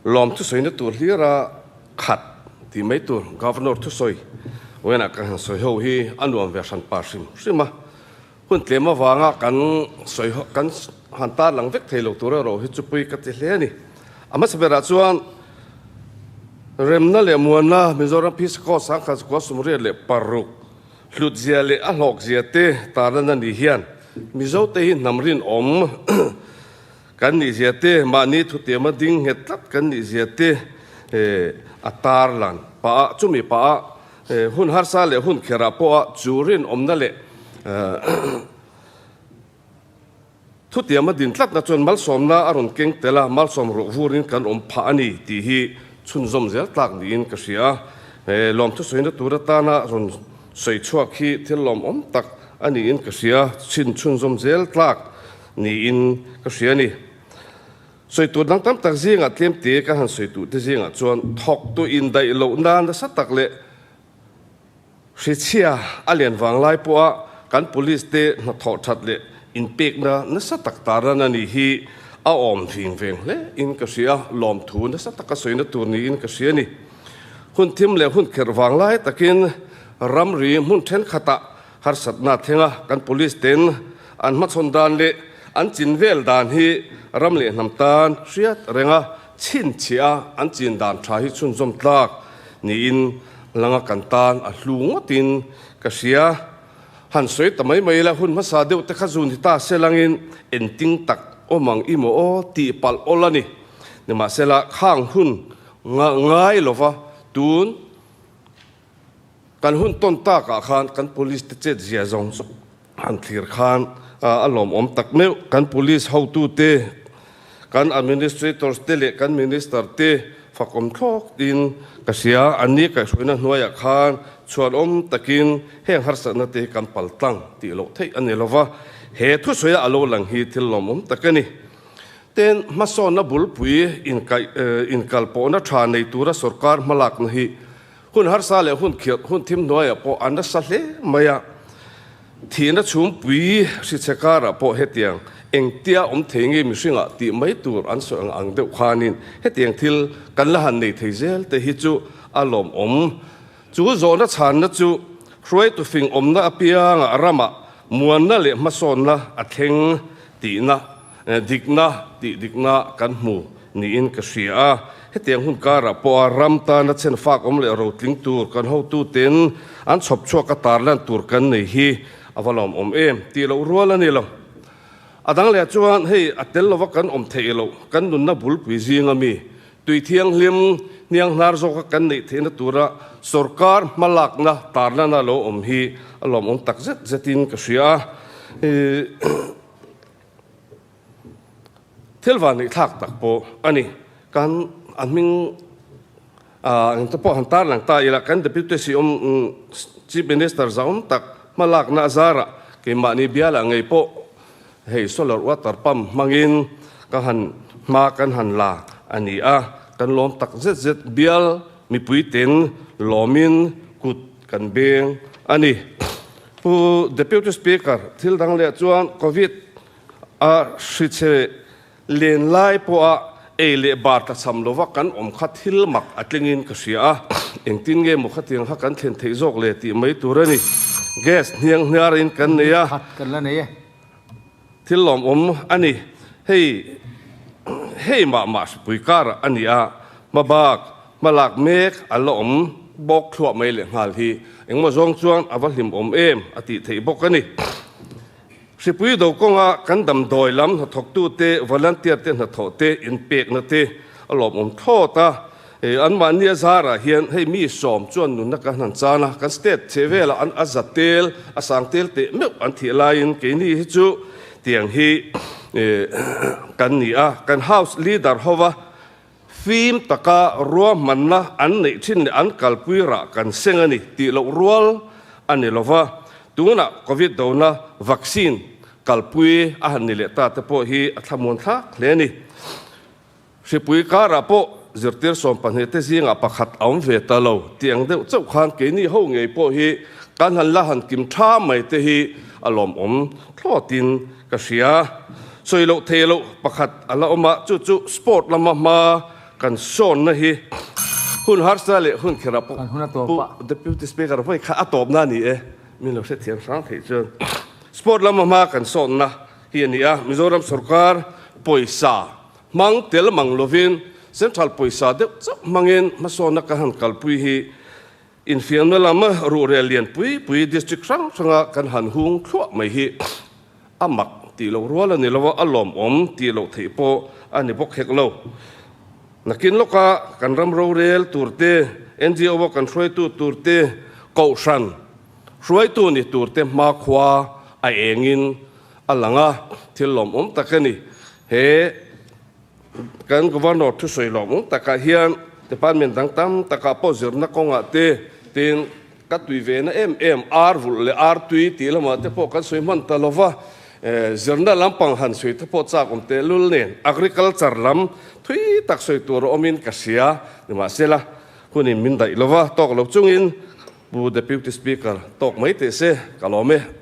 Lawm thusawina tur hlira khat tih mai tur Governor thusawi wenah kan han sawi ho hi a nuam ve hran pa hrim hrim a. Hun tlem avanga kan sawi ho kan han tarlang vek thei lo tur erawh hi chu pui ka ti hle a ni. A hmasa berah chuan Remna leh Muanna Mizoram Peace Accord 1986 hlutzia leh a hlawkzia te tarlan a nih hian Mizote hi hnam rinawm Kan nihzia te, mahni thutiama ding nghet tlat kan nihzia te a tarlan pah a, chumi pah a hun harsa leh hun kherah pawha chu rinawmna leh thutiama din tlatna chuan malsawmna a rawn keng tel a, malsawm ruh vurin kan awm phah a ni tih hi chhunzawm zel tlak niin ka hria a. Lawmthu sawina tur atana rawn sawi chhuak hi thil lawmawm tak a niin ka hria, chhin chhunzawm zel tlak niin ka hria a ni. Sawi tur dang tam tak zingah tlemte ka han sawi duh te zingah chuan thawktu indaih lohna nasa tak leh hrichhia a lian vang lai pawha kan police te hnathawh that leh inpekna nasa tak taran a ni hi a awm ving veng hle in ka hria, lawmthu nasa taka sawina tur niin ka hria a ni. Hun thim leh hun kherh vang lai takin ramri hmun thenkhatah Harsatna thlenga kan police ten an hmachhawn dan leh an chin vel dan hi ram leh hnam tan hriat renga chhinchhiah a an chin dan tha hi chhunzawm tlak niin langa kan tan a hlu ngawtin ka hria. Han sawi ta mai mai la, hun hmasa deuh te kha zun hi ta se langin engting tak awm ang i maw aw tih palh awl a ni. Nimahsela khang hun ngai lova tun Kan hun tawn takah khan kan police te chet zia zawng zawng han thlir khan a lawmawm tak meuh. Kan police hotute, kan administrators te leh kan minister te fakawm thlawk tiin ka hria. Anni kaihhruaina hnuaiah khan chhuanawm takin heng harsatna te hi kan pal tlang tih loh theih a ni lova, he thusawi a lo lang hi thil lawmawm tak a ni. Ten hmasawnna bulpui inkaih inkalpawhna tha nei tura sorkar hmalakna hi Hun harsa leh hun khirh, hun thim hnuaiah pawh a nasa hle mai a, thihna chhumpui hrichhe karah pawh hetiang engtia awm thei nge mihringah tih mai tur an sawi ang ang deuh khanin hetiang thil kan la han nei thei zel te hi chu a lawmawm. Chu zawhna chhanna chu hruaitu fing awmna apiangah ramah muanna leh hmasawnna a thleng tihna Dikna tih dikna kan hmu niin ka hria a, hetiang hun karah pawha ram tana chen fak awm leh rotling tur kan hotuten an chhawp chhuak a tarlan tur kan nei hi a va lawmawm em tih loh rual a ni lo. A dang leh chuan hei a tel lova kan awm theih loh kan nunna bulpui zinga mi tui thianghlim hniang hnar zawka kan neih theihna tura sorkar hmalakna tarlana lo awm hi a lawmawm tak zet zetin ka hria a. Thil van neih thlak tak pawh a ni. Kan a hming engte pawh han tarlang ta ila, kan Deputy CM Chief Minister zahawm tak hmalakna a zarah keimahni bialah ngei pawh hei solar water pump hmangin ka han hma kan han la a ni a, kan lawm tak zet zet bial mipuiten lawmin kut kan beng a ni. Pu Deputy Speaker, thil dang leh chuan Covid a hrichhe len lai pawha ei leh bar tlachham lova kan awm kha thil mak a tlingin ka hria a, engtin nge maw khatiang kha kan thlen theih zawk le tih mai tur a ni. Gas hniang hniarin kan nei a. Khat kan la nei e. Thil lawmawm a ni. Hei hei mah mah hripui karah a ni a, hmabak hmalak mek a la awm bawk thluah mai leh nghal hi engmaw zawng chuan a va hlimawm em a tih theih bawk a ni. Hripui do kawnga kan damdawi lam hnathawktute, volunteer te hnathawh te inpekna te a lawmawm thlawt a. Anmahni a zarah hian hei mi sawm chuan nunna kan han chan a, kan state chhe velah an a za tel, a sang tel teh meuh an thih laiin keini hi chu tiang hi kan ni a, kan house leader hova fim taka ruahmanna an neih thin leh an kalpui rah kan seng a ni tih loh rual a ni lova, tunah covid dona vaccine kalpui a han ni leh ta te pawh hi a thlamuan thlak hle a ni. Hripui karah pawh zirtir 12 te zingah pakhat a awm ve ta lo tih ang deuh chauh khan keini ho ngei pawh hi kan han la han kim tha mai te hi a lawmawm thlawtin ka hria. Sawi loh thei loh pakhat a la awm a, chu chu sport lama hma kan sawnna hi hun harsa leh hun kherah pawh Pu Deputy Speaker vawi kha a tawpna a ni e, min lo hrethiam hrang theih chuan Sport lama hma kan sawnna hi a ni a, Mizoram sorkar pawisa hmang tel mang lovin Central pawisa deuh chauh hmangin hmasawnna kan han kalpui hi Infiamna lam ruhrel lian pui pui district hrang hranga kan han hung thluah mai hi a mak tih loh rual a ni lo a, a lawmawm tih loh theih pawh a ni bawk hek lo. Nakin lawka kan ram rorel tur te, NGO a kan hruaitu tur te, kohhran hruaitu ni tur te hmakhua a engin a lang a, thil lawmawm tak a ni. He. Kan Governor thusawi lawmawm takah hian department dang tam takah pawh zirna kawngah te tin ka tui ve na em em ar vulh leh ar tui tih lamah te pawh kan sawi hman ta lova, zirna lampang han sawi te pawh chak awm tehlul nen agriculture lam thui tak sawi tur a awmin ka hria. Nimahsela, hunin min daih lova tawk lo chungin Pu Deputy Speaker tawk mai teh se ka lawm e.